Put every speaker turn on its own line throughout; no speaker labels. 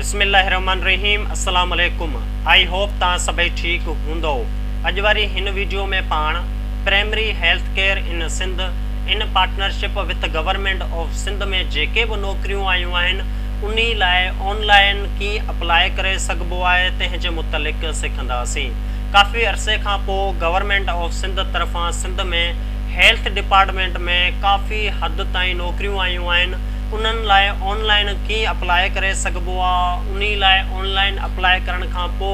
بسم الله الرحمن الرحيم السلام عليڪم I hope توهان سڀئي ٺيڪ هوندؤ اڄ واري هن ويڊيو ۾ پاڻ primary health care in Sindh in partnership with government of Sindh ۾ جيڪي به نوڪريون آيون آهن انهي لاء آن لائين ڪيئن اپلائي ڪري سگهبو آهي تنهن جي متعلق سکنداسين ڪافي عرصي کان پوء گورنمينٽ آف سنڌ طرفان سنڌ ۾ هيلٿ ڊپارٽمينٽ ۾ ڪافي حد تائين نوڪريون آيون آهن انهن لاء آن لائين ڪيئن اپلائي ڪري سگهبو آ انهي لاء آن لائين اپلائي ڪرڻ کان پو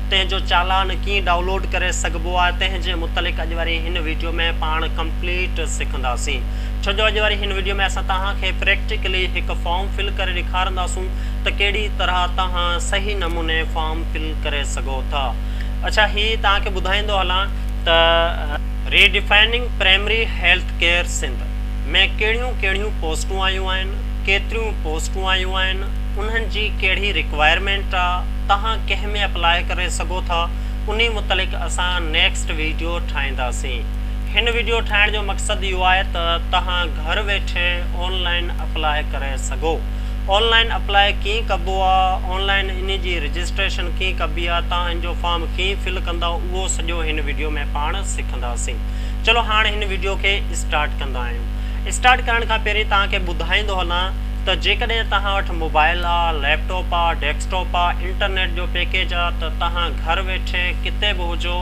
تنهن جو چالان ڪيئن ڊائونلوڊ ڪري سگهبو آ تنهن جي متعلق اڄ واري هن ويڊيو ۾ پاڻ ڪمپليٽ سکنداسين ڇو جو اڄ واري هن ويڊيو ۾ اسان توهان کي پريڪٽيڪلي هڪ فارم فل ڪري ڏيکارنداسون ته ڪهڙي طرح توهان صحيح نموني فارم فل ڪري سگهو ٿا اڇا هي توهان کي ٻڌائيندو هلان ته redefining primary health care Sindh ۾ ڪهڙيون ڪهڙيون پوسٽون آيون آهن، ڪيتريون پوسٽون آيون آهن، انهن جي ڪهڙي رڪوائرمينٽ آ، توهان ڪنهن ۾ اپلاء ڪري سگهو ٿا، انهي متعلق اسان نيڪسٽ ويڊيو ٺاهينداسين. هن ويڊيو ٺاهڻ جو مقصد اهو آهي ته توهان گهر ويٺي آن لائن اپلاء ڪري سگهو. آن لائن اپلاء ڪيئن ڪبو آ، آن لائن انهي جي رجسٽريشن ڪيئن ڪبي آ، توهان ان جو فارم ڪيئن فل ڪندؤ اهو سڄو هن ويڊيو ۾ پاڻ سکنداسين. چلو هاڻ هن ويڊيو کي اسٽارٽ ڪندا آهيون. اسٽارٽ ڪرڻ کان پهرين توهان کي ٻڌائيندو هلان ته جيڪڏهن توهان وٽ موبائل آ، ليپ ٽاپ آ، ڊيسڪ ٽاپ آ، انٽرنيٽ جو پيڪيج آ ته توهان گهر ويٺي ڪٿي به هجو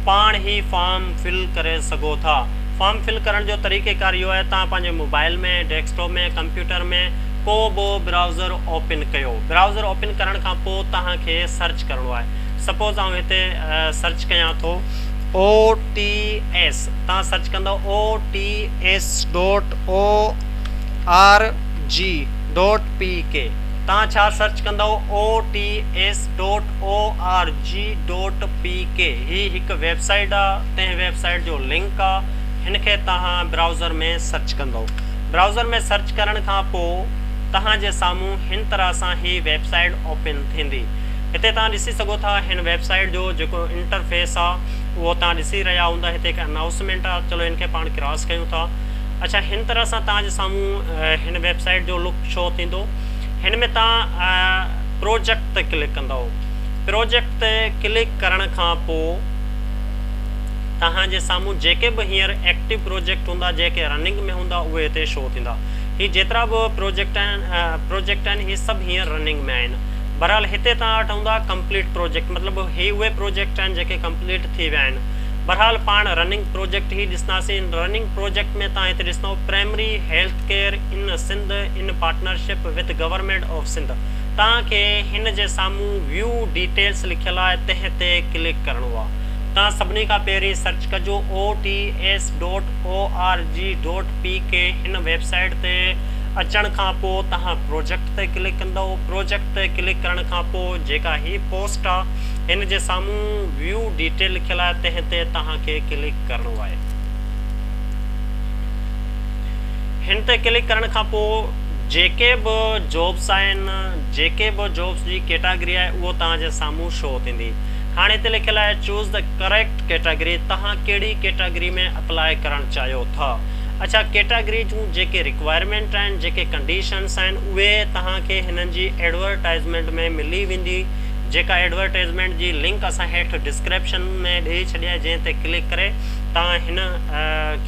پاڻ هي فارم فل ڪري سگهو ٿا. فارم فل ڪرڻ جو طريقيڪار اهو آهي توهان پنهنجي موبائل ۾، ڊيسڪ ٽاپ ۾، ڪمپيوٽر ۾ ڪو به برائوزر اوپن ڪيو. برائوزر اوپن ڪرڻ کان پوء توهان کي سرچ ڪرڻو آهي. سپوز آئون هتي سرچ ڪيان ٿو. او ٽي ايس توهان سرچ ڪندؤ O T S dot O R G dot P K توهان ڇا سرچ ڪندؤ O T S dot O R G dot P K هي هڪ ويب سائيٽ آ تنهن ويب سائيٽ جو لنڪ آ هن کي توهان برائوزر ۾ سرچ ڪندؤ برائوزر ۾ سرچ ڪرڻ کان پو توهان جي سامهون هن طرح سان هي ويب سائيٽ اوپن ٿيندي. هتي توهان ڏسي سگهو ٿا هن ويب سائيٽ جو جيڪو انٽر فيس آ اهو توهان ڏسي رهيا هوندا هتي هڪ انائوسمينٽ آ چلو هن کي پاڻ ڪراس ڪيون ٿا اڇا هن طرح سان توهان جي سامهون هن ويب سائيٽ جو لڪ شو ٿيندو هن ۾ توهان پروجيڪٽ تي ڪلڪ ڪندؤ پروجيڪٽ تي ڪلڪ ڪرڻ کان پو توهان جي سامهون جيڪي به هينئر ايڪٽو پروجيڪٽ هوندا جيڪي رننگ ۾ هوندا اهي هتي شو ٿيندا هي جيترا به پروجيڪٽ آهن پروجيڪٽ آهن هي سڀ هينئر رننگ ۾ آهن بھرحال ھتي توھان وٽ ھوندا ڪمپليٽ پروجيڪٽ مطلب ھي اھي پروجيڪٽ آھن جيڪي ڪمپليٽ ٿي ويا آھن بھرحال پاڻ رننگ پروجيڪٽ ھي ڏسنداسين رننگ پروجيڪٽ ۾ توھان ھتي ڏسندو primary health care in Sindh in partnership with government of Sindh توھان کي ھن جي سامھون ويو ڊيٽيلس لکيل آھي تنهن تي ڪلڪ ڪرڻو آ توھان سڀني کان پهرين سرچ ڪجو O T S dot O R G dot P K ھن ويب سائيٽ تي اچڻ کان پوء توھان پروجيڪٽ تي ڪلڪ ڪندؤ پروجيڪٽ تي ڪلڪ ڪرڻ کان پوء جيڪا هي پوسٽ آ هن جي سامهون ويو ڊيٽيل لکيل آهي تنهن تي توهان کي ڪلڪ ڪرڻو آهي. هن تي ڪلڪ ڪرڻ کان پوء جيڪي به جابس آهن جيڪي به جابس جي ڪيٽاگري آهي اهو توهان جي سامهون شو ٿيندي. هاڻي هتي لکيل آهي چوز the correct category توهان ڪهڙي ڪيٽاگري ۾ اپلاء ڪرڻ چاهيو ٿا. اڇا ڪيٽاگري جون جيڪي رڪوائرمينٽ آهن جيڪي ڪنڊيشنس آهن اهي توهان کي هنن جي ايڊورٽائزمينٽ ۾ ملي ويندي جيڪا ايڊورٽائزمينٽ جي لنڪ اسان هيٺ ڊسڪرپشن ۾ ڏئي ڇڏي آهي جنهن تي ڪلڪ ڪري توهان هن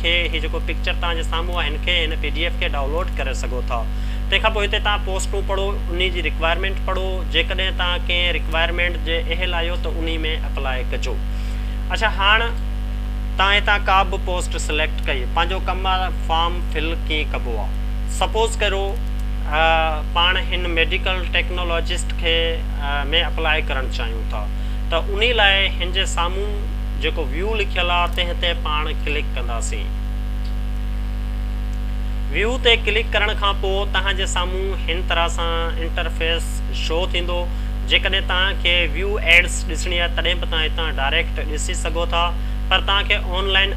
کي هي جيڪو پڪچر توهان جي سامهون آهي هن کي هن پي ڊي ايف کي ڊائونلوڊ ڪري سگهو ٿا تنهن کان پوء هتي توهان پوسٽون پڙهو انهي جي رڪوائرمينٽ پڙهو جيڪڏهن توهان ڪنهن رڪوائرمينٽ جي اهل آهيو ته انهي ۾ اپلاء ڪجو اڇا هاڻ توهان هتان ڪا به پوسٽ سليڪٽ ڪئي پنهنجو ڪم آ فارم فل ڪيئن ڪبو آ سپوز ڪريو پاڻ هن ميڊيڪل ٽيڪنالاجسٽ کي ۾ اپلاء ڪرڻ چاهيون ٿا ته انهي لاء هن جي سامهون جيڪو ويو لکيل آ تنهن تي پاڻ ڪلڪ ڪنداسين ويو تي ڪلڪ ڪرڻ کان پوء توهان جي سامهون هن طرح سان انٽرفيس شو ٿيندو جيڪڏهن توهان کي ويو ايڊس ڏسڻي آهي تڏهن به توهان هتان ڊائريڪٽ ڏسي سگهو ٿا پر توهان کي آن لائين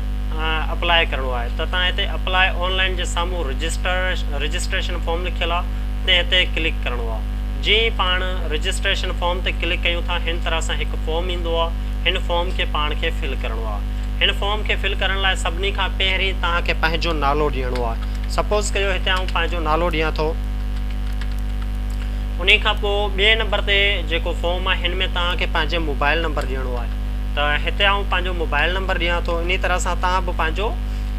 اپلاء ڪرڻو آهي ته توهان هتي اپلاء آن لائين جي سامهون رجسٽر رجسٽريشن فارم لکيل آهي تنهن تي ڪلڪ ڪرڻو آهي جيئن ئي پاڻ رجسٽريشن فارم تي ڪلڪ ڪيون ٿا هن طرح سان هڪ فارم ايندو آهي هن فارم کي پاڻ کي فل ڪرڻو آهي هن فارم کي فل ڪرڻ لاء سڀني کان پهرين توهان کي پنهنجو نالو ڏيڻو آهي سپوز ڪيو هتي آئون پنهنجو نالو ڏيان ٿو انهي کان پوء ٻئي نمبر تي جيڪو فارم آهي هن ۾ توهان کي پنهنجي موبائل نمبر ڏيڻو آهي ته هتي آئون پنهنجو موبائل نمبر ڏيان ٿو انهي طرح سان توهان به پنهنجو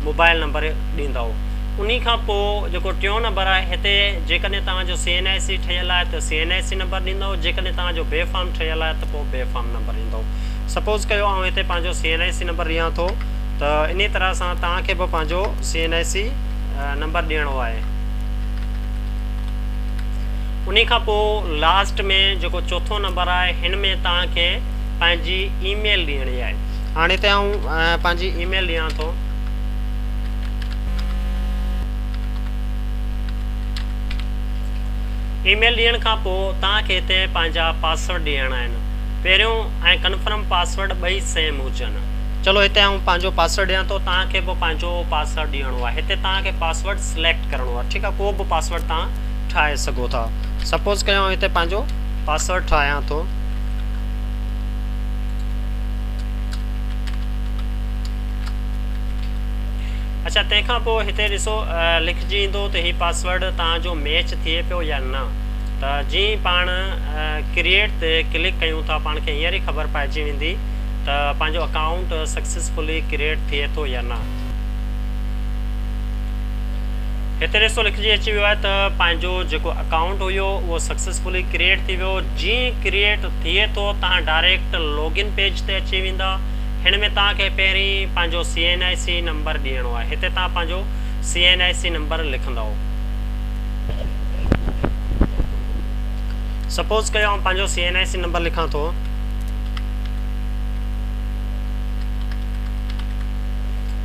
موبائل نمبر ڏيندؤ انهي کان پوء جيڪو ٽيون نمبر آهي هتي جيڪڏهن توهان جو سي اين آء سي ٺهيل آهي ته سي اين آء سي نمبر ڏيندؤ جيڪڏهن توهان جو بي فارم ٺهيل آهي ته پوء بي فارم نمبر ڏيندؤ سپوز ڪيو آئون هتي پنهنجو سي اين آء سي نمبر ڏيان ٿو ته انهي طرح سان توهان کي به پنهنجو سي اين آء سي نمبر ڏيڻو آهي. انهي کان پوء لاسٽ ۾ جيڪو چوٿون نمبر آهي هن ۾ توهان کي پنهنجي اي ميل ڏيڻي آهي. هاڻي هتي آئون پنهنجي اي ميل ڏيان ٿو. اي ميل ڏيڻ کان پوء توهان کي هتي پنهنجا پاسورڊ ڏيڻا آهن. پهريون ۽ ڪنفرم پاسورڊ ٻئي سيم هجن. چلو هتي آئون پنهنجو پاسورڊ ڏيان ٿو توهان کي به پنهنجو پاسورڊ ڏيڻو آهي. هتي توهان کي پاسورڊ سليڪٽ ڪرڻو آهي ٺيڪ آهي ڪو به پاسورڊ توهان ٺاهي سگهو ٿا سپوز ڪيو آئون هتي پنهنجو پاسورڊ ٺاهيان ٿو. اڇا تنهن کان پوء هتي ڏسو لکجي ايندو ته هي پاسورڊ توهان جو ميچ ٿئي پيو يا نه ته جيئن پاڻ ڪريئيٽ تي ڪلڪ ڪيون ٿا پاڻ کي هينئر ئي خبر پئجي ويندي ته پنهنجو اڪائونٽ سڪسيسفلي ڪريئيٽ ٿئي ٿو يا نه. هتي ڏسو لکجي اچي ويو آهي ته پنهنجو جيڪو اڪائونٽ هيو اهو سڪسيسفلي ڪريئيٽ ٿي ويو جيئن ڪريئيٽ ٿئي ٿو توهان ڊائريڪٽ لاگ ان پيج تي اچي ويندا هن ۾ توهان کي پهرين پنهنجو سي اين آء سي نمبر ڏيڻو آهي هتي توهان پنهنجو سي اين آء سي نمبر لکندؤ سپوز ڪيو آئون پنهنجو سي اين آء سي نمبر لکان ٿو.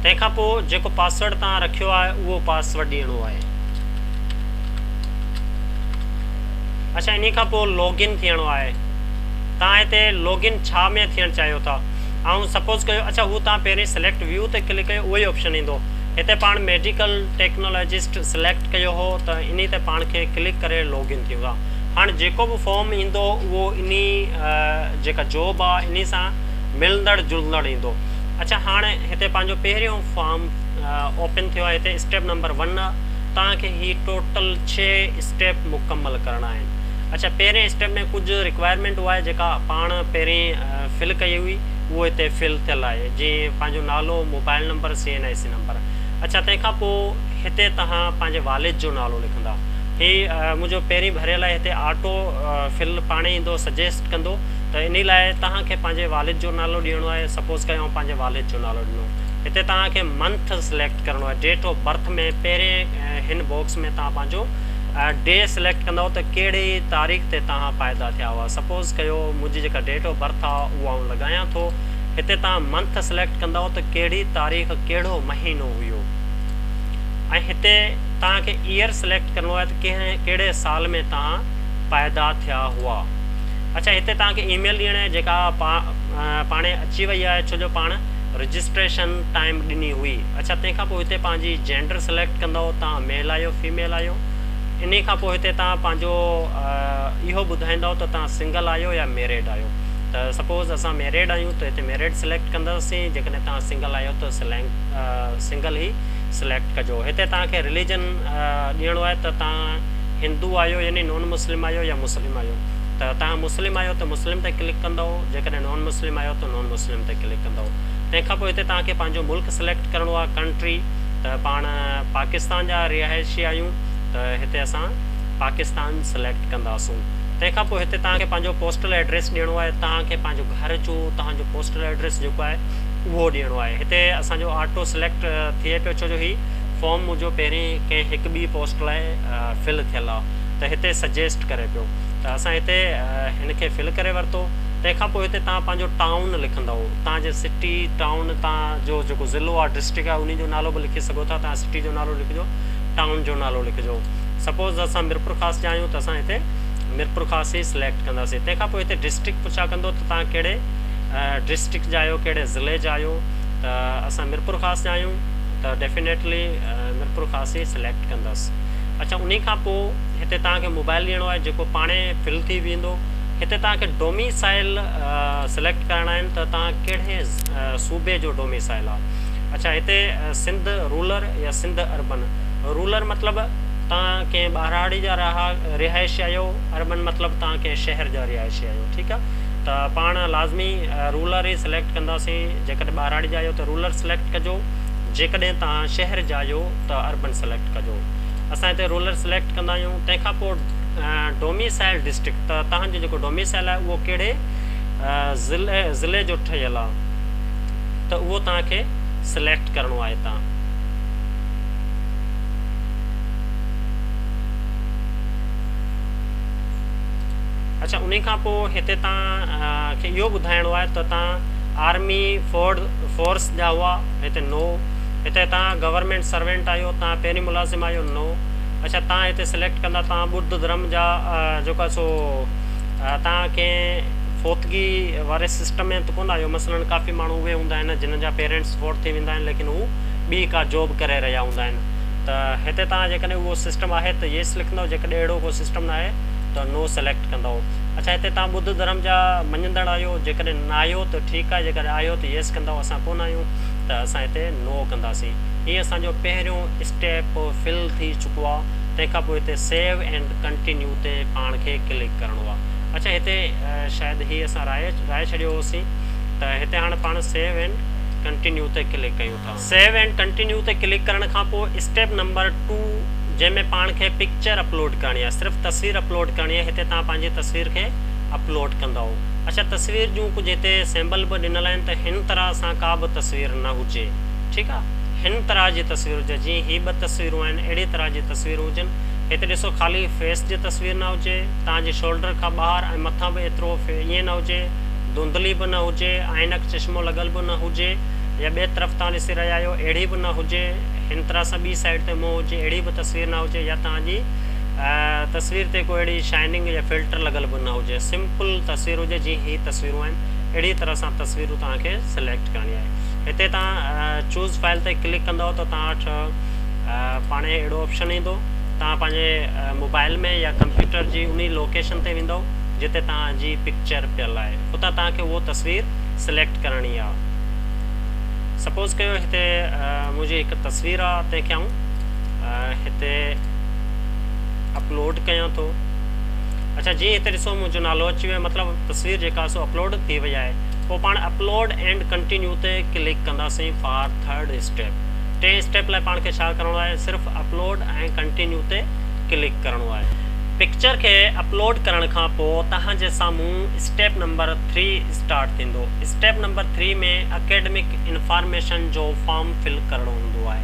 تنهن کان پوء جيڪو پاسورڊ توهان رکيو آهي اهو پاسورڊ ڏيڻو آهي. اڇا انهي کان پوء لاگ ان ٿيڻو آهي. توهان هتي لاگ ان ڇا ۾ ٿيڻ چاهيو ٿا. آئون سپوز ڪيو اڇا هو توهان پهرين سليڪٽ ويو تي ڪلڪ ڪيو اهو ئي آپشن ايندو. هتي پاڻ ميڊيڪل ٽيڪنالاجسٽ سليڪٽ ڪيو هو ته انهي تي پاڻ کي ڪلڪ ڪري لاگ ان ٿيون ٿا. هاڻ جيڪو به فارم ايندو اهو انهي جيڪا جاب آهي انهي سان ملندڙ جلندڙ ايندو. اڇا هاڻ هتي پنهنجو پهريون فارم اوپن ٿيو آهي هتي اسٽيپ نمبر ون آهي توهان کي هي ٽوٽل ڇهه اسٽيپ مڪمل ڪرڻا آهن اڇا پهرين اسٽيپ ۾ ڪجهه رڪوائرمينٽ اها آهي جيڪا پاڻ پهرين فل ڪئي هئي اهو هتي فل ٿيل آهي جيئن پنهنجو نالو mobile number C N I C number اڇا تنهن کان پوء هتي توهان پنهنجي والد جو نالو لکندا هي منهنجو پهرين ڀريل آهي هتي آٽو فل پاڻ ئي ايندو سجيسٽ ڪندو ته انهي لاء توهان کي پنهنجي والد جو نالو ڏيڻو آهي سپوز ڪيو آئون پنهنجي والد جو نالو ڏنو هتي توهان کي منٿ سليڪٽ ڪرڻو آهي ڊيٽ آف برٿ ۾ پهرين هن باڪس ۾ توهان پنهنجو ڊي سليڪٽ ڪندؤ ته ڪهڙي تاريخ تي توهان پيدا ٿيا هئا سپوز ڪيو منهنجي جيڪا ڊيٽ آف برٿ آهي اهو آئون لڳايان ٿو هتي توهان منٿ سليڪٽ ڪندؤ ته ڪهڙي تاريخ ڪهڙو مهينو هيو ۽ هتي توهان کي ايئر سليڪٽ ڪرڻو آهي ته ڪهڙي سال ۾ توهان پيدا ٿيا هئا. اڇا هتي توهان کي اي ميل ڏيڻي آهي جيڪا پاڻهي اچي وئي آهي ڇو جو پاڻ رجسٽريشن ٽائيم ڏني هئي اڇا تنهن کان پوء هتي پنهنجي جينڊر سليڪٽ ڪندؤ توهان ميل آهيو فيميل آهيو انهي کان پوء هتي توهان پنهنجو اهو ٻڌائيندؤ ته توهان سنگل آهيو يا ميريڊ آهيو ته سپوز اسان ميريڊ آهيون ته هتي ميريڊ سليڪٽ ڪنداسين جيڪڏهن توهان سنگل آهيو ته سنگل ئي سليڪٽ ڪجو هتي توهان کي رليجن ڏيڻو آهي ته توهان هندو آهيو يعني نان مسلم آهيو يا مسلم آهيو ته توهان مسلم آهيو ته مسلم تي ڪلڪ ڪندؤ جيڪڏهن نان مسلم آهيو ته نان مسلم تي ڪلڪ ڪندؤ تنهن کان پوء هتي توهان کي پنهنجو ملڪ سليڪٽ ڪرڻو آهي ڪنٽري ته پاڻ پاڪستان جا رهائشي آهيون ته هتي اسان پاڪستان سليڪٽ ڪنداسون تنهن کان پوء هتي توهان کي پنهنجو پوسٽل ايڊريس ڏيڻو آهي توهان کي پنهنجو گهر جو توهان جو پوسٽل ايڊريس جيڪو آهي اهو ڏيڻو آهي هتي اسان جو آٽو سليڪٽ ٿئي پيو ڇو جو هي فارم منهنجو پهرين ڪنهن هڪ ٻي پوسٽ لاء فل ٿيل آ ته هتي سجيسٽ ڪري پيو ته اسان هتي هن کي فل ڪري ورتو تنهن کان پوء هتي توهان پنهنجو ٽائون لکندؤ توهان جي سٽي ٽائون توهان جو جيڪو ضلعو آ ڊسٽرڪٽ آ انهي جو نالو به لکي سگهو ٿا توهان سٽي جو نالو لکجو ٽائون جو نالو لکجو سپوز اسان ميرپورخاص جا آهيون ته اسان هتي ميرپورخاص ئي سليڪٽ ڪنداسين تنهن کان پوء هتي ڊسٽرڪٽ پڇا ڪندو ته توهان ڪهڙي ڊسٽرڪٽ جا آهيو ڪهڙي ضلعي جا آهيو ته اسان ميرپورخاص جا آهيون ته ڊيفينيٽلي ميرپورخاص ئي سليڪٽ ڪندس اڇا انهي کان پوء هتي توهان کي موبائل ڏيڻو آهي جيڪو پاڻهي فل ٿي ويندو هتي توهان کي ڊوميسائل سليڪٽ ڪرڻا آهن ته توهان ڪهڙي صوبي جو ڊوميسائل آهي اڇا هتي سنڌ رولر يا سنڌ اربن رولر مطلب توهان ڪنهن ٻهراڙي جا رهائشي آهيو، اربن مطلب توهان ڪنهن شهر جا رهائشي آهيو، ٺيڪ آهي ته پاڻ لازمي رولر ئي سليڪٽ ڪنداسين، جيڪڏهن ٻهراڙي جا آهيو ته رولر سليڪٽ ڪجو، جيڪڏهن توهان شهر جا آهيو ته اربن سليڪٽ ڪجو. اسان هتي رولر سليڪٽ ڪندا آهيون. تنهن کان پوء ڊوميسائل ڊسٽرڪٽ ته توهان جو جيڪو ڊوميسائل آهي اهو ڪهڙي ضلعي جو ٺهيل آهي ته اهو توهان کي سليڪٽ ڪرڻو آهي هتان. اڇا انهي کان پوء هتي توهان کي اهو ٻڌائڻو آهي ته توهان آرمي فورڊ فورس جا هئا هتي نو هتي توهان گورنمينٽ سرونٽ آهيو توهان پهرين ملازم آهيو نو اڇا توهان هتي سليڪٽ ڪندا توهان ٻڌ ڌرم جا جيڪو آهي سو توهان ڪنهن فوتگي واري سسٽم ۾ ته ڪونه آهيو مثلا ڪافي ماڻهو اهي هوندا آهن جن جا پيرنٽس فوت ٿي ويندا آهن ليڪن هو ٻي ڪا جاب ڪري رهيا هوندا آهن ته هتي توهان جيڪڏهن اهو سسٽم آهي ته يس لکندؤ جيڪڏهن اهڙو ڪو سسٽم ناهي ته نو سليڪٽ ڪندؤ. اڇا هتي توهان ٻڌ ڌرم جا مڃندڙ آهيو جيڪڏهن نه آهيو ته ٺيڪ آهي جيڪڏهن آهيو ته يس ڪندؤ اسان ڪونه آهيون ته اسان هتي نو ڪنداسين. هي اسان جو پهريون اسٽيپ فل ٿي چڪو آهي تنهن کان پوء هتي سيو اينڊ ڪنٽينيو تي پاڻ کي ڪلڪ ڪرڻو آهي. اڇا هتي شايد هي اسان رائي رائي ڇڏيو هوسين ته هتي هاڻ پاڻ سيو اينڊ ڪنٽينيو تي ڪلڪ ڪيون ٿا. سيو اينڊ ڪنٽينيو تي ڪلڪ ڪرڻ کان پوء اسٽيپ نمبر ٽو جنهن ۾ پاڻ کي پڪچر اپلوڊ ڪرڻي آهي صرف تصوير اپلوڊ ڪرڻي آهي هتي توهان پنهنجي تصوير کي اپلوڊ ڪندؤ اڇا تصوير جون ڪجهه هتي سيمبل به ڏنل آهن ته هن طرح سان ڪا به تصوير نه هجي ٺيڪ آهي هن طرح جي تصوير هجي جيئن هي ٻه تصويرون آهن اهڙي طرح جي تصويرون هجن هتي ڏسو خالي فيس جي تصوير نه هجي توهان جي شولڊر کان ٻاهر ۽ مٿان به ايترو ائين نه هجي ڌنڌلي به نه هجي عينڪ چشمو لڳل به نه هجي يا ٻئي طرف توهان ڏسي رهيا آهيو اهڙي به نه هجي هن طرح سان ٻي سائيڊ تي منهن هجي اهڙي به تصوير نه هجي يا توهان جي تصوير تي ڪو اهڙي شائننگ يا فلٽر لڳل به نه هجي سمپل تصوير هجي جيئن هي تصويرون آهن اهڙي طرح سان تصويرون توهان کي سليڪٽ ڪرڻي آهي هتي توهان چوز فائل تي ڪلڪ ڪندؤ ته توهان وٽ پاڻهي اهڙو آپشن ايندو توهان پنهنجي موبائل ۾ يا ڪمپيوٽر جي انهي لوڪيشن تي ويندؤ جتي توهان جي پڪچر پيل آهي اتان توهان کي اهو تصوير سليڪٽ ڪرڻي آهي. سپوز ڪيو هتي منهنجي هڪ تصوير آ تنهن کي آئون هتي اپلوڊ ڪيان ٿو. اڇا جيئن هتي ڏسو منهنجو نالو اچي ويو مطلب تصوير جيڪا سو اپلوڊ ٿي وئي آهي. پوء پاڻ اپلوڊ اينڊ ڪنٽينيو تي ڪلڪ ڪنداسين فار ٿرڊ اسٽيپ. ٽئين اسٽيپ لاء پاڻ کي ڇا ڪرڻو آهي صرف اپلوڊ ۽ ڪنٽينيو تي ڪلڪ ڪرڻو آهي. پڪچر کي اپلوڊ ڪرڻ کان پوء توهان جي سامهون اسٽيپ نمبر ٿري اسٽارٽ ٿيندو. Step number three ۾ academic information جو فارم فل ڪرڻو هوندو آهي.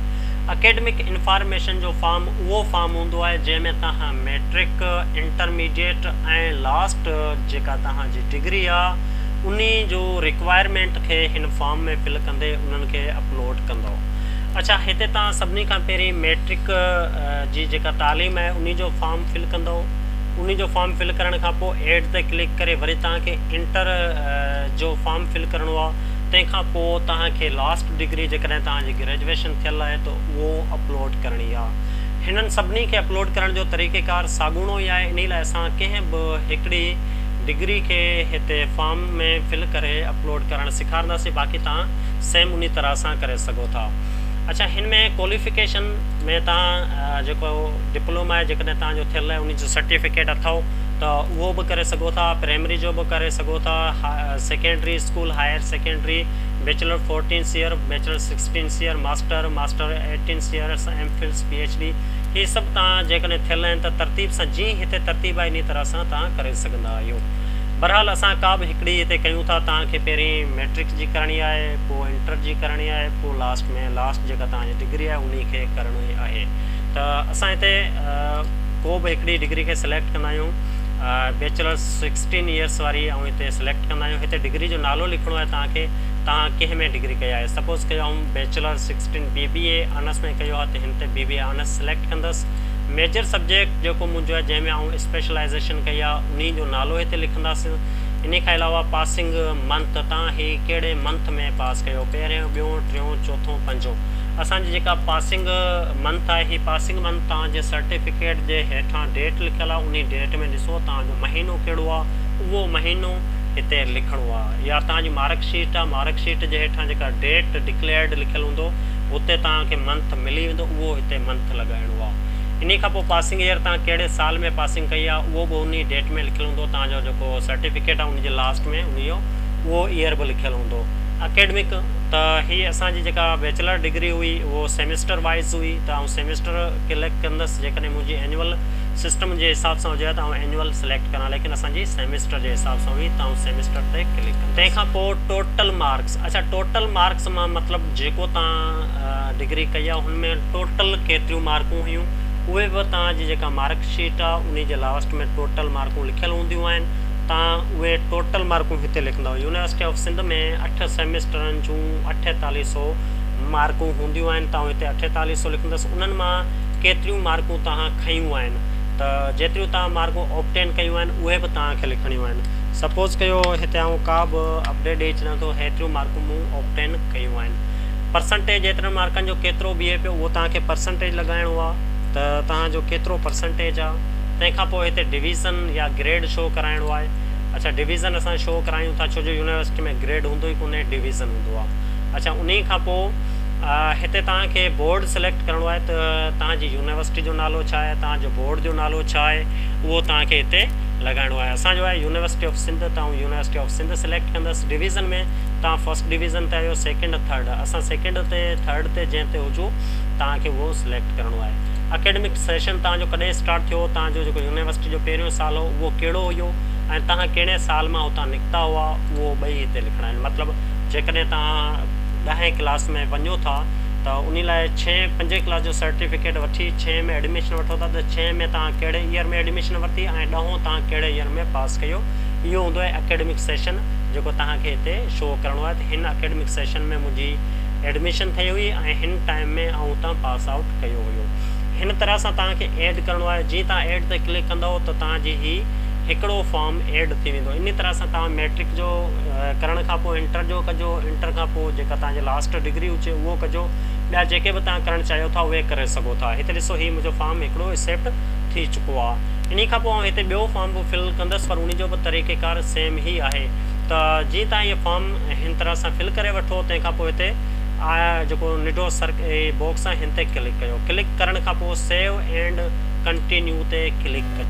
اڪيڊمڪ انفارميشن جو فارم اهو فارم هوندو آهي جنهن ۾ توهان ميٽرڪ، انٽرميڊيٽ ۽ لاسٽ جيڪا توهان جي ڊگري آ انهي جو رڪوائرمينٽ کي هن فارم ۾ فل ڪندي انهن کي اپلوڊ ڪندؤ. اڇا هتي توهان سڀني کان پهرين ميٽرڪ جي جيڪا تعليم آهي انهي جو فارم فل ڪندؤ. انهي جو فارم فل ڪرڻ کان پوء ايڊ تي ڪلڪ ڪري وري توهان کي انٽر جو فارم فل ڪرڻو آهي تنهن کان پوء توهان کي لاسٽ ڊگري جيڪڏهن توهان جي گريجويشن ٿيل آهي ته اهو اپلوڊ ڪرڻي آهي. هنن سڀني کي اپلوڊ ڪرڻ جو طريقيڪار ساڳوڻو ئي آهي انهي لاء اسان ڪنهن به هڪڙي ڊگري کي هتي فارم ۾ فل ڪري اپلوڊ ڪرڻ سيکارنداسين باقي توهان سيم انهي طرح سان ڪري سگهو ٿا. اڇا هن ۾ ڪواليفڪيشن ۾ توهان جيڪو ڊپلوما آهي جيڪڏهن توهان جو ٿيل آهي انهي جو سرٽيفڪيٽ اٿئو ته اهو به ڪري سگهو ٿا پرائمري جو به ڪري سگهو ٿا secondary school higher secondary bachelor fourteens year bachelor sixteens year master master eighteens years M phils P H D هي سڀ توهان جيڪڏهن ٿيل آهن ته ترتيب سان جيئن هتي ترتيب آهي انهي طرح سان توهان ڪري سگهندا آهيو. بھرحال اسان ڪا به ھڪڙي ھتي ڪيون ٿا توھان کي پھرين ميٽرڪ جي ڪرڻي آھي پوء انٽر جي ڪرڻي آھي پوء لاسٽ ۾ لاسٽ جيڪا توھان جي ڊگري آھي انھي کي ڪرڻي آھي ته اسان ھتي ڪو به ھڪڙي ڊگري کي سليڪٽ ڪندا آھيون بيچلرس سڪسٽين ايئرس واري آئون ھتي سليڪٽ ڪندا آھيون ھتي ڊگري جو نالو لکڻو آھي توھان کي توھان ڪنھن ۾ ڊگري ڪئي آھي سپوز ڪيو آئون bachelor sixteen B B A honours ۾ ڪيو آھي ته ھن تي بي بي اي آنرس سليڪٽ ڪندس ميجر سبجيڪٽ جيڪو منھنجو آھي جنھن ۾ آئون اسپيشلائيزيشن ڪئي آھي انهي جو نالو هتي لکنداسين. انهي کان علاوه پاسنگ منٿ تان هي ڪهڙي منٿ ۾ پاس ڪيو پهريون ٻيون ٽيون چوٿون پنجون اسان جي جيڪا پاسنگ منٿ آهي هي پاسنگ منٿ توهان جي سرٽيفڪيٽ جي هيٺان ڊيٽ لکيل آهي انهي ڊيٽ ۾ ڏسو توهان جو مهينو ڪهڙو آهي اهو مهينو هتي لکڻو آهي يا توهان جي مارڪ شيٽ آهي مارڪ شيٽ جي هيٺان جيڪا ڊيٽ ڊڪليئرڊ لکيل هوندو اتي توهان کي منٿ ملي ويندو اهو هتي منٿ لڳائڻو آهي. انهي کان پوء پاسنگ ايئر توهان ڪهڙي سال ۾ پاسنگ ڪئي آهي اهو به انهي ڊيٽ ۾ لکيل هوندو توهان جو جيڪو سرٽيفڪيٽ آهي ان جي لاسٽ ۾ انهي جو اهو ايئر به لکيل هوندو. اڪيڊمڪ ته هي اسان جي جيڪا بيچلر ڊگري هئي اهو سيمسٽر وائيز هئي ته آئون سيمسٽر ڪلڪ ڪندس جيڪڏهن منهنجي اينوئل سسٽم جي حساب سان هجي ها ته آئون اينوئل سليڪٽ ڪران ليڪن اسان جي سيمسٽر جي حساب سان هئي ته آئون سيمسٽر تي ڪلڪ ڪندس. تنهن کان پوء ٽوٽل مارڪس اڇا ٽوٽل مارڪس مان مطلب جيڪو توهان ڊگري ڪئي آهي هن ۾ ٽوٽل ڪيتريون مارڪون هيون اهي به توهان جي جيڪا مارڪ شيٽ آهي انهي جي لاسٽ ۾ ٽوٽل مارڪون لکيل هونديون آهن توهان اهي ٽوٽل مارڪون هتي لکندؤ يونيورسٽي آف سنڌ ۾ اٺ سيمسٽرن جون اٺيتاليهه سو مارڪون هونديون آهن ته آئون هتي اٺيتاليهه سو لکندس انهن مان ڪيتريون مارڪون توهان کنيون آهن ته جيتريون توهان مارڪون آبٽين ڪيون آهن اهي به توهان کي لکڻيون آهن سپوز ڪيو هتي آئون ڪا به اپڊيٽ ڏئي ڇڏيان ٿو هيتريون مارڪون مون آبٽين ڪيون آهن پرسنٽيج ايترن مارڪن جو ڪيترو بيهي پيو اهو توهان کي پرسنٽيج لڳائڻو آهي ته توهان جو ڪيترو پرسنٽيج آهي تنهن کان پوء هتي ڊويزن يا گريڊ شو ڪرائڻو آهي اڇا ڊويزن اسان شو ڪرايون ٿا ڇو جو يونيورسٽي ۾ گريڊ هوندو ئي ڪونهي ڊويزن هوندو آهي اڇا انهي کان پوء هتي توهان کي بورڊ سليڪٽ ڪرڻو آهي ته توهان جي يونيورسٽي جو نالو ڇا آهي توهان جو بورڊ جو نالو ڇا آهي اهو توهان کي هتي لڳائڻو آهي اسان جو آهي يونيورسٽي آف سنڌ ته آئون يونيورسٽي آف سنڌ سليڪٽ ڪندس ڊويزن ۾ توهان فرسٽ ڊويزن تي آهيو سيڪنڊ ٿرڊ اسان سيڪنڊ تي ٿرڊ تي جنهن تي هجون توهان کي اهو سليڪٽ ڪرڻو آهي اڪيڊمڪ سيشن توهان جو ڪڏهن اسٽارٽ ٿيو توهان جو جيڪو يونيورسٽي جو پهريون سال هو اهو ڪهڙو هيو ۽ توهان ڪهڙي سال مان اتان نڪتا هئا اهو ٻئي هتي لکڻا آهن مطلب جيڪڏهن توهان ڏهين ڪلاس ۾ وڃو ٿا ته انهي لاء ڇهين پنجين ڪلاس جو سرٽيفڪيٽ وٺي ڇهين ۾ ايڊميشن وٺو ٿا ته ڇهين ۾ توهان ڪهڙي ايئر ۾ ايڊميشن ورتي ۽ ڏهون توهان ڪهڙي ايئر ۾ پاس ڪيو اهو هوندو آهي اڪيڊمڪ سيشن جيڪو توهان کي هتي شو ڪرڻو آهي ته هن اڪيڊمڪ سيشن ۾ منهنجي ايڊميشن ٿئي هئي ۽ هن ٽائيم ۾ آئون اتان پاس آئوٽ ڪيو هيو هن طرح سان توهان کي ايڊ ڪرڻو آهي جيئن توهان ايڊ تي ڪلڪ ڪندؤ ته توهان جي هي هڪڙو فارم ايڊ ٿي ويندو انهي طرح سان توهان ميٽرڪ جو ڪرڻ کان پوء انٽر جو ڪجو انٽر کان پوء جيڪا توهان جي لاسٽ ڊگري هجي اهو ڪجو ٻيا جيڪي به توهان ڪرڻ چاهيو ٿا اهي ڪري سگهو ٿا هتي ڏسو هي منهنجو فارم هڪڙو ايڪسيپٽ ٿي چڪو آهي انهي کان پوء آئون هتي ٻيو فارم به فل ڪندس پر انهي جو به طريقي ڪار سيم ئي آهي ته جيئن توهان اهي فارم هن طرح سان فل ڪري وٺو تنهن کان پوء هتي آء جيڪو ننڍو سرڪ باڪس آهي هن تي ڪلڪ ڪيو ڪلڪ ڪرڻ کان پوء سيو اينڊ ڪنٽينيو تي ڪلڪ ڪيو.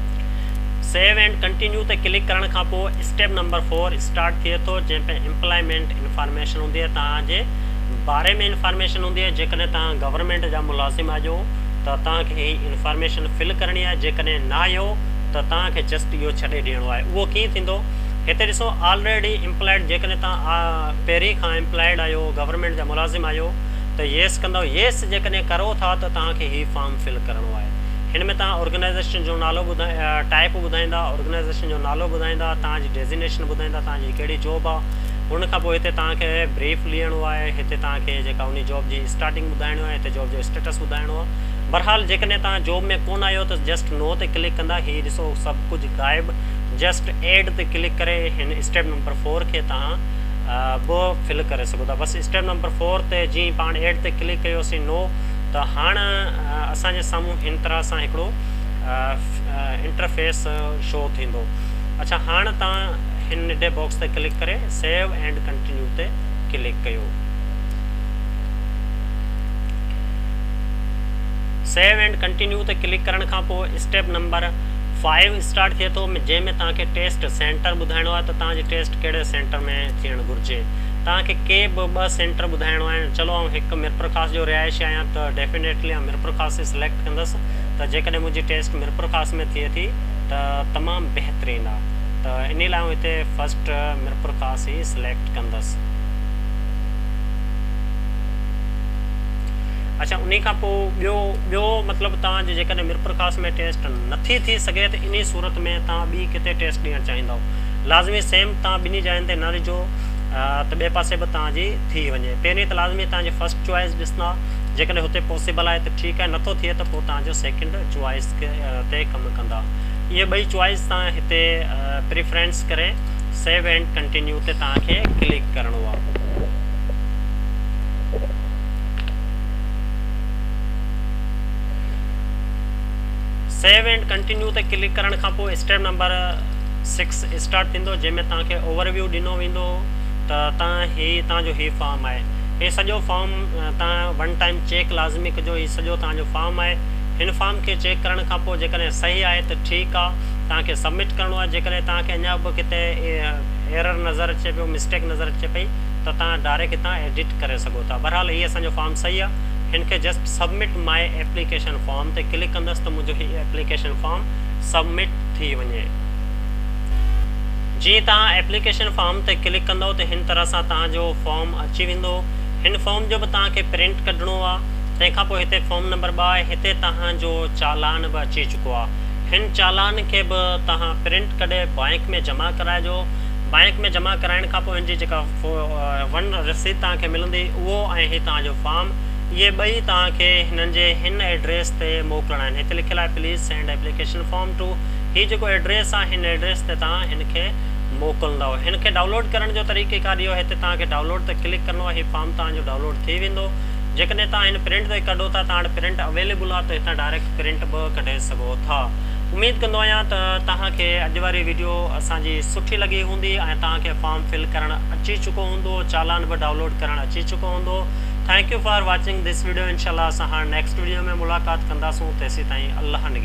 سيو اينڊ ڪنٽينيو تي ڪلڪ ڪرڻ کان پوء اسٽيپ نمبر فور اسٽارٽ ٿئي ٿو جنهن ۾ امپلائمينٽ انفارميشن هوندي آهي توهان جي باري ۾ انفارميشن هوندي آهي جيڪڏهن توهان گورنمينٽ جا ملازم آهيو ته توهان کي هي انفارميشن فل ڪرڻي آهي جيڪڏهن نه آهيو ته توهان کي جسٽ اهو ڇڏي ڏيڻو آهي اهو ڪيئن ٿيندو هتي ڏسو آلريڊي امپلائڊ جيڪڏهن توهان پهرين کان امپلائڊ آهيو گورنمينٽ جا ملازم آهيو ته يس ڪندؤ يس جيڪڏهن ڪرو ٿا ته توهان کي هي فارم فل ڪرڻو آهي هن ۾ توهان آرگنائيزيشن جو نالو ٽائيپ ٻڌائيندا، آرگنائيزيشن جو نالو ٻڌائيندا، توهان جي ڊيزينيشن ٻڌائيندا، توهان جي ڪهڙي جاب آ، ان کان پوء هتي توهان کي بريف ليڻو آهي، هتي توهان کي جيڪا انهي جاب جي اسٽارٽنگ ٻڌائڻو آهي، هتي جاب جو اسٽيٽس ٻڌائڻو آ. بھرحال جيڪڏهن توهان جاب ۾ ڪونه آهيو ته جسٽ نو تي ڪلڪ ڪندا، هي ڏسو سڀ ڪجهه غائب، جسٽ ايڊ تي ڪلڪ ڪري هن اسٽيپ نمبر فور کي توهان به فل ڪري سگهو ٿا. بس اسٽيپ نمبر فور تي جيئن ئي پاڻ ايڊ تي ڪلڪ ڪيوسين نو ته هاڻ اسان جي سامهون هن طرح سان هڪڙو انٽرفيس شو ٿيندو. اڇا هاڻ توهان هن ننڍي باڪس تي ڪلڪ ڪري سيو اينڊ ڪنٽينيو تي ڪلڪ ڪيو. سيو اينڊ ڪنٽينيو تي ڪلڪ ڪرڻ کان پوء اسٽيپ نمبر فائيو اسٽارٽ ٿئي ٿو جنهن ۾ توهان کي ٽيسٽ سينٽر ٻڌائڻو آهي ته توهان جي ٽيسٽ ڪهڙي سينٽر ۾ ٿيڻ گهرجي. توهان کي ڪي به ٻه سينٽر ٻڌائڻو آهن چلو آئون هڪ ميرپورخاص جو رهائشي آهيان ته ڊيفينيٽلي آئون ميرپورخاص ئي سليڪٽ ڪندس ته جيڪڏهن منهنجي ٽيسٽ ميرپورخاص ۾ ٿئي ٿي ته تمام بهترين آ ته انهي لاء آئون هتي فرسٽ ميرپورخاص ئي سليڪٽ ڪندس. اڇا انهي کان پوء ٻيو ٻيو مطلب توهان جي جيڪڏهن ميرپورخاص ۾ ٽيسٽ نٿي ٿي سگهي ته انهي صورت ۾ توهان ٻي ڪٿي ٽيسٽ ڏيڻ چاهيندؤ لازمي سيم توهان ٻنهي جاين تي نه ڏجو ته ٻئي پاسي به توهان جي ٿي وڃي. پهرين ته لازمي توهان جي فرسٽ چوائس ڏسندا جيڪڏهن هتي پاسيبل آهي ته ٺيڪ آهي نٿو ٿئي ته پوء توهان جو سيڪنڊ چوائس تي ڪم ڪندا. اهي ٻئي چوائس توهان هتي پريفرنس ڪري سيو اينڊ ڪنٽينيو تي توهان کي ڪلڪ ڪرڻو آهي. سيو اينڊ ڪنٽينيو تي ڪلڪ ڪرڻ کان پوء اسٽيپ نمبر سڪس اسٽارٽ ٿيندو جنهن ۾ توهان کي اوور ويو ڏنو ويندو ته توهان هي توهان جو هي فارم آهي هي سڄو فارم توهان ون ٽائيم چيڪ لازمي ڪجو هي سڄو توهان جو فارم آهي هن فارم کي چيڪ ڪرڻ کان پوء جيڪڏهن صحيح آهي ته ٺيڪ آ توهان کي سبمٽ ڪرڻو آهي جيڪڏهن توهان کي اڃا به ڪٿي ايرر نظر اچي پيو مسٽيڪ نظر اچي پئي ته توهان ڊائريڪٽ هتان ايڊٽ ڪري سگهو ٿا بهرحال هي اسان جو فارم صحيح آ هن کي just submit my application form تي ڪلڪ ڪندس ته منهنجو هي ايپليڪيشن فارم سبمٽ ٿي وڃي. جيئن توهان ايپليڪيشن فارم تي ڪلڪ ڪندؤ ته هن طرح سان توهان جو فارم اچي ويندو. هن فارم جو به توهان کي پرنٽ ڪڍڻو آ. تنهن کان پوء هتي فارم نمبر ٻه آهي هتي توهان جو چالان به اچي چڪو آ. هن چالان کي به توهان پرنٽ ڪڍي بئنڪ ۾ جمع ڪرائجو. بئنڪ ۾ جمع ڪرائڻ کان پوء هن جي جيڪا ون رسيد توهان کي ملندي اهو ۽ هي توهان جو فارم اهي ٻئي توهان کي هنن جي هن ايڊريس تي موڪلڻا آهن. هتي لکيل آهي please send application form to هي جيڪو ايڊريس آهي هن ايڊريس تي توهان هن کي موڪلندؤ. هن کي ڊائونلوڊ ڪرڻ جو طريقي ڪار اهو آهي هتي توهان کي ڊائونلوڊ تي ڪلڪ ڪرڻو آهي هي فارم توهان جو ڊائونلوڊ ٿي ويندو. جيڪڏهن توهان هن پرنٽ تي ڪڍو ٿا توهان وٽ پرنٽ اويليبل آهي ته هتان ڊائريڪٽ پرنٽ به ڪڍي سگهو ٿا. اميد ڪندو آهيان ته توهان کي اڄ واري ويڊيو اسان جي سٺي لڳي هوندي ۽ توهان کي فارم فل ڪرڻ اچي چڪو هوندو چالان به ڊائونلوڊ ڪرڻ اچي چڪو هوندو. Thank you for watching this video انشاء الله اسان هاڻ نيڪسٽ ويڊيو ۾ ملاقات ڪنداسون تيسيتائين الله نگهبان.